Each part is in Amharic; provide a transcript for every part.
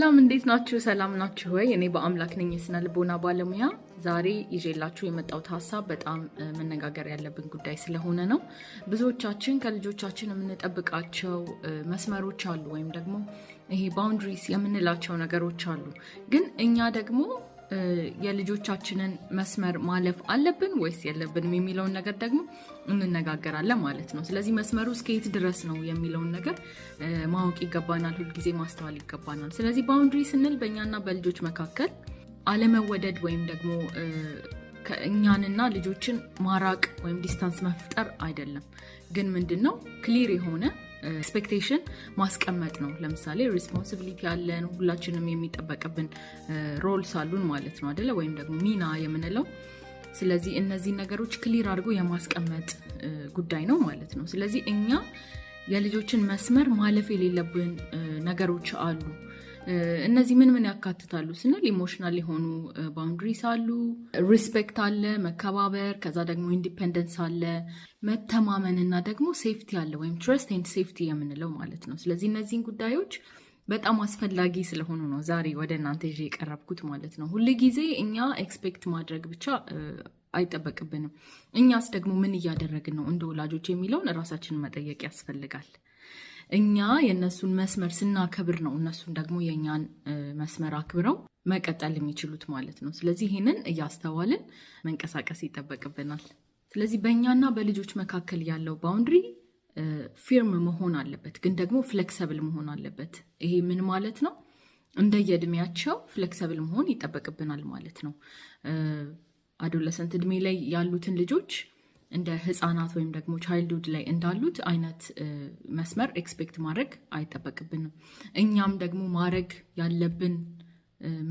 ሰላም፣ እንዴት ናችሁ? ሰላም ናችሁ ወይ? እኔ በአምላክ ነኝ፣ የስነ ልቦና ባለሙያ። ዛሬ ይዤላችሁ የመጣሁት ሀሳብ በጣም መነጋገር ያለብን ጉዳይ ስለሆነ ነው። ብዙዎቻችን ከልጆቻችን የምንጠብቃቸው መስመሮች አሉ፣ ወይም ደግሞ ይሄ boundaries የምንላቸው ነገሮች አሉ። ግን እኛ ደግሞ የልጆቻችንን መስመር ማለፍ አለብን ወይስ የለብንም የሚለውን ነገር ደግሞ እንነጋገራለን ማለት ነው። ስለዚህ መስመሩ እስከየት ድረስ ነው የሚለውን ነገር ማወቅ ይገባናል፣ ሁልጊዜ ማስተዋል ይገባናል። ስለዚህ boundary ስንል በእኛና በልጆች መካከል አለመወደድ ወይም ደግሞ ከእኛንና ልጆችን ማራቅ ወይም distance መፍጠር አይደለም። ግን ምንድን ነው፣ clear የሆነ expectation ማስቀመጥ ነው። ለምሳሌ responsibility አለን፣ ሁላችንም የሚጠበቅብን roles አሉን ማለት ነው አደለ? ወይም ደግሞ ሚና የምንለው። ስለዚህ እነዚህን ነገሮች clear አድርጎ የማስቀመጥ ጉዳይ ነው ማለት ነው። ስለዚህ እኛ የልጆችን መስመር ማለፍ የሌለብን ነገሮች አሉ። እነዚህ ምን ምን ያካትታሉ ስንል emotional የሆኑ boundaries አሉ፣ respect አለ፣ መከባበር፣ ከዛ ደግሞ independence አለ፣ መተማመን እና ደግሞ safety አለ ወይም trust and safety የምንለው ማለት ነው። ስለዚህ እነዚህን ጉዳዮች በጣም አስፈላጊ ስለሆኑ ነው ዛሬ ወደ እናንተ ይዤ የቀረብኩት ማለት ነው። ሁል ጊዜ እኛ expect ማድረግ ብቻ አይጠበቅብንም። እኛስ ደግሞ ምን እያደረግን ነው እንደ ወላጆች የሚለውን እራሳችንን መጠየቅ ያስፈልጋል። እኛ የእነሱን መስመር ስናከብር ነው እነሱን ደግሞ የእኛን መስመር አክብረው መቀጠል የሚችሉት ማለት ነው። ስለዚህ ይህንን እያስተዋልን መንቀሳቀስ ይጠበቅብናል። ስለዚህ በእኛና በልጆች መካከል ያለው boundary firm መሆን አለበት፣ ግን ደግሞ flexible መሆን አለበት። ይሄ ምን ማለት ነው? እንደየእድሜያቸው flexible መሆን ይጠበቅብናል ማለት ነው። Adolescent እድሜ ላይ ያሉትን ልጆች እንደ ህፃናት ወይም ደግሞ childhood ላይ እንዳሉት አይነት መስመር expect ማድረግ አይጠበቅብንም። እኛም ደግሞ ማድረግ ያለብን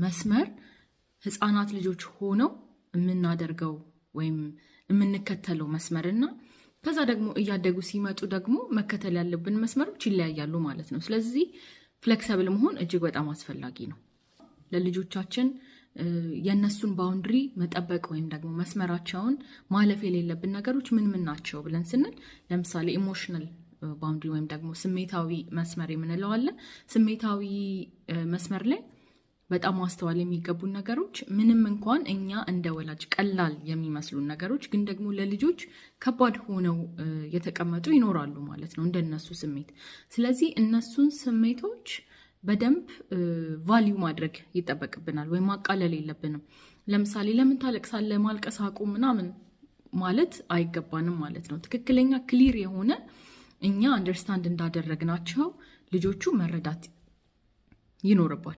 መስመር ህፃናት ልጆች ሆነው የምናደርገው ወይም የምንከተለው መስመር እና ከዛ ደግሞ እያደጉ ሲመጡ ደግሞ መከተል ያለብን መስመሮች ይለያያሉ ማለት ነው። ስለዚህ flexible መሆን እጅግ በጣም አስፈላጊ ነው። ለልጆቻችን የእነሱን boundary መጠበቅ ወይም ደግሞ መስመራቸውን ማለፍ የሌለብን ነገሮች ምን ምን ናቸው ብለን ስንል ለምሳሌ emotional boundary ወይም ደግሞ ስሜታዊ መስመር የምንለው አለ። ስሜታዊ መስመር ላይ በጣም ማስተዋል የሚገቡን ነገሮች ምንም እንኳን እኛ እንደ ወላጅ ቀላል የሚመስሉን ነገሮች ግን ደግሞ ለልጆች ከባድ ሆነው የተቀመጡ ይኖራሉ ማለት ነው፣ እንደነሱ ስሜት። ስለዚህ እነሱን ስሜቶች በደንብ value ማድረግ ይጠበቅብናል ወይም ማቃለል የለብንም። ለምሳሌ ለምን ታለቅሳለህ፣ ማልቀስ አቁም ምናምን ማለት አይገባንም ማለት ነው። ትክክለኛ clear የሆነ እኛ understand እንዳደረግናቸው ልጆቹ መረዳት ይኖርባቸዋል።